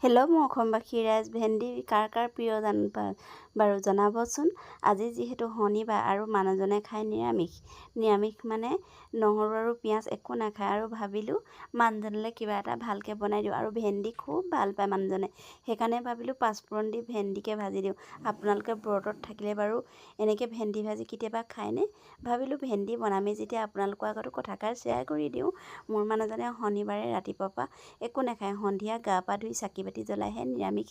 Hello' মোৰ অসমবাসী ৰাইজ, ভেন্দি কাৰ কাৰ প্ৰিয় জান বাৰু জনাবচোন। আজি যিহেতু শনিবাৰ আৰু মানুহজনে খায় নিৰামিষ, নিৰামিষ মানে নহৰু আৰু পিঁয়াজ একো নাখায়। আৰু ভাবিলোঁ মানুহজনলৈ কিবা এটা ভালকৈ বনাই দিওঁ আৰু ভেন্দি খুব ভাল পায় মানুহজনে, সেইকাৰণে ভাবিলোঁ পাঁচফোৰণ দি ভেন্দিকে ভাজি দিওঁ। আপোনালোকে ব্ৰতত থাকিলে বাৰু এনেকৈ ভেন্দি ভাজি কেতিয়াবা খায়নে? ভাবিলোঁ ভেন্দি বনামেই যেতিয়া আপোনালোকৰ আগতো কথাষাৰ শ্বেয়াৰ কৰি দিওঁ। মোৰ মানুহজনে শনিবাৰে ৰাতিপুৱাৰ পৰা একো নাখায়, সন্ধিয়া গা পা ধুই চাকি বাতি জ্বলাইহে নিৰামিষ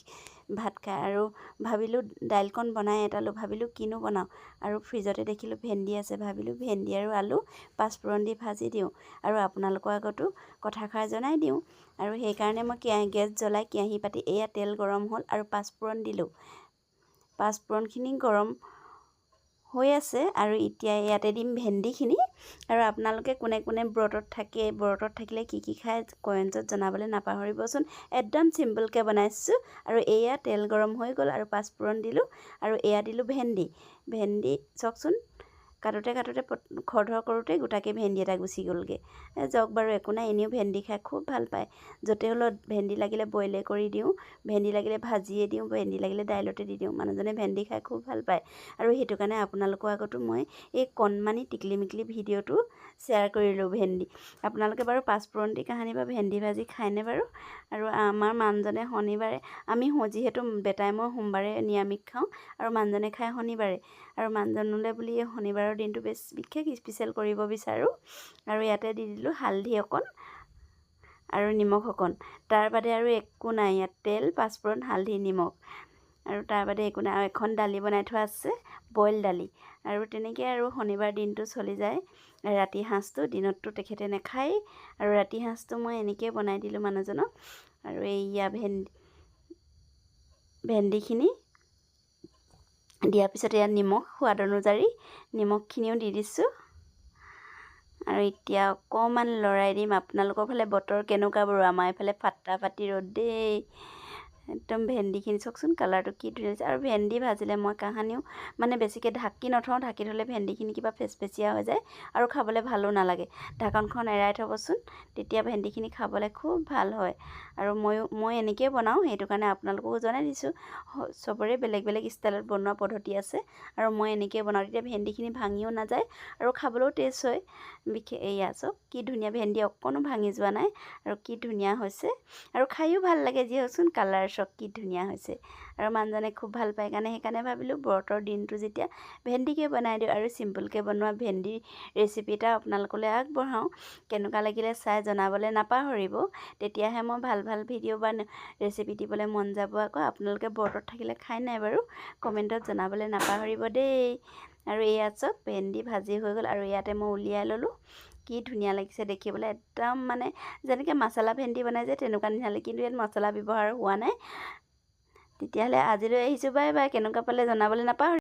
ভাত খায়। আৰু ভাবিলোঁ দাইলকণ বনাই এটালোঁ, ভাবিলোঁ কিনো বনাওঁ, আৰু ফ্ৰিজতে দেখিলোঁ ভেন্দি আছে, ভাবিলোঁ ভেন্দি আৰু আলু পাঁচফোৰণ দি ভাজি দিওঁ আৰু আপোনালোকৰ আগতো কথাষাৰ জনাই দিওঁ। আৰু সেইকাৰণে মই গেছ জ্বলাই কেৰাহী পাতি এয়া তেল গৰম হ'ল আৰু পাঁচফোৰণ দিলোঁ। পাঁচফোৰণখিনি গৰম হৈ আছে আৰু এতিয়া ইয়াতে দিম ভেন্দিখিনি। আৰু আপোনালোকে কোনে কোনে ব্ৰতত থাকে, ব্ৰতত থাকিলে কি কি খায় কমেণ্টত জনাবলৈ নাপাহৰিবচোন। একদম চিম্পলকৈ বনাইছোঁ। আৰু এয়া তেল গৰম হৈ গ'ল আৰু পাঁচফোৰণ দিলোঁ আৰু এয়া দিলোঁ ভেন্দি। ভেন্দি চাওকচোন, কাটোতে কাটোতে খৰধৰ কৰোঁতে গোটাকৈ ভেন্দি এটা গুচি গ'লগৈ। যাওক বাৰু একো নাই, এনেও ভেন্দি খাই খুব ভাল পায়। য'তে হ'লেও ভেন্দি লাগিলে বইলে কৰি দিওঁ, ভেন্দি লাগিলে ভাজিয়ে দিওঁ, ভেন্দি লাগিলে দাইলতে দি দিওঁ, মানুহজনে ভেন্দি খাই খুব ভাল পায়। আৰু সেইটো কাৰণে আপোনালোকৰ আগতো মই এই কণমানি টিকলি মিকলি ভিডিঅ'টো শ্বেয়াৰ কৰিলোঁ ভেন্দি। আপোনালোকে বাৰু পাঁচফোৰণ দি কাহানি বা ভেন্দি ভাজি খায়নে বাৰু? আৰু আমাৰ মানুহজনে শনিবাৰে, আমি যিহেতু বেটাই মই সোমবাৰে নিৰামিষ খাওঁ আৰু মানুহজনে খায় শনিবাৰে, আৰু মানুহজনলৈ বুলি এই শনিবাৰৰ দিনটো বেছ বিশেষ স্পেচিয়েল কৰিব বিচাৰোঁ। আৰু ইয়াতে দি দিলোঁ হালধি অকণ আৰু নিমখ অকণ, তাৰ বাদে আৰু একো নাই ইয়াত। তেল, পাঁচফোৰণ, হালধি, নিমখ আৰু তাৰ বাদে একো নাই। আৰু এখন দালি বনাই থোৱা আছে, বইল দালি। আৰু তেনেকৈ আৰু শনিবাৰ দিনটো চলি যায়। ৰাতি সাঁজটো দিনততো তেখেতে নাখায়, আৰু ৰাতি সাঁজটো মই এনেকৈয়ে বনাই দিলোঁ মানুহজনক। আৰু এইয়া ভেন্দিখিনি দিয়াৰ পিছত ইয়াত নিমখ সোৱাদ অনুযায়ী নিমখখিনিও দি দিছোঁ। আৰু এতিয়া অকণমান লৰাই দিম। আপোনালোকৰ ফালে বতৰ কেনেকুৱা বাৰু? আমাৰ এইফালে ফাটা ফাটি ৰ'দ দেই একদম। ভেন্দিখিনি চাওকচোন, কালাৰটো কি ধুনীয়া হৈছে। আৰু ভেন্দি ভাজিলে মই কাহানিও মানে বেছিকৈ ঢাকি নথওঁ, ঢাকি থ'লে ভেন্দিখিনি কিবা ফেচফেচীয়া হৈ যায় আৰু খাবলৈ ভালো নালাগে। ঢাকনখন এৰাই থ'বচোন, তেতিয়া ভেন্দিখিনি খাবলৈ খুব ভাল হয়। আৰু মই এনেকৈয়ে বনাওঁ, সেইটো কাৰণে আপোনালোককো জনাই দিছোঁ। চবৰে বেলেগ বেলেগ ষ্টাইলত বনোৱা পদ্ধতি আছে আৰু মই এনেকৈয়ে বনাওঁ, তেতিয়া ভেন্দিখিনি ভাঙিও নাযায় আৰু খাবলৈও টেষ্ট হয়। বিশেষ এয়া চাওক কি ধুনীয়া ভেন্দি, অকণো ভাঙি যোৱা নাই আৰু কি ধুনীয়া হৈছে আৰু খায়ো ভাল লাগে। যি হওকচোন, কালাৰ চাওক কি ধুনীয়া হৈছে। আৰু মানুহজনে খুব ভাল পায় কাৰণে সেইকাৰণে ভাবিলোঁ ব্ৰতৰ দিনটো যেতিয়া ভেন্দিকে বনাই দিওঁ আৰু চিম্পলকৈ বনোৱা ভেন্দিৰ ৰেচিপি এটা আপোনালোকলৈ আগবঢ়াওঁ। কেনেকুৱা লাগিলে চাই জনাবলৈ নাপাহৰিব, তেতিয়াহে মই ভাল ভাল ভিডিঅ' বা ৰেচিপি দিবলৈ মন যাব। আকৌ আপোনালোকে ব্ৰতত থাকিলে খাই নাই বাৰু কমেণ্টত জনাবলৈ নাপাহৰিব দেই। আৰু এয়া চাওক, ভেন্দি ভাজি হৈ গ'ল আৰু ইয়াতে মই উলিয়াই ল'লোঁ। কি ধুনীয়া লাগিছে দেখিবলৈ, একদম মানে যেনেকৈ মছলা ভেন্দি বনাই যে তেনেকুৱা নিচিনা লাগে, কিন্তু ইয়াত মছলা ব্যৱহাৰ হোৱা নাই। তেতিয়াহ'লে আজিলৈ আহিছোঁ, বাই বাই। কেনেকুৱা পালে জনাবলৈ নাপাহৰিব।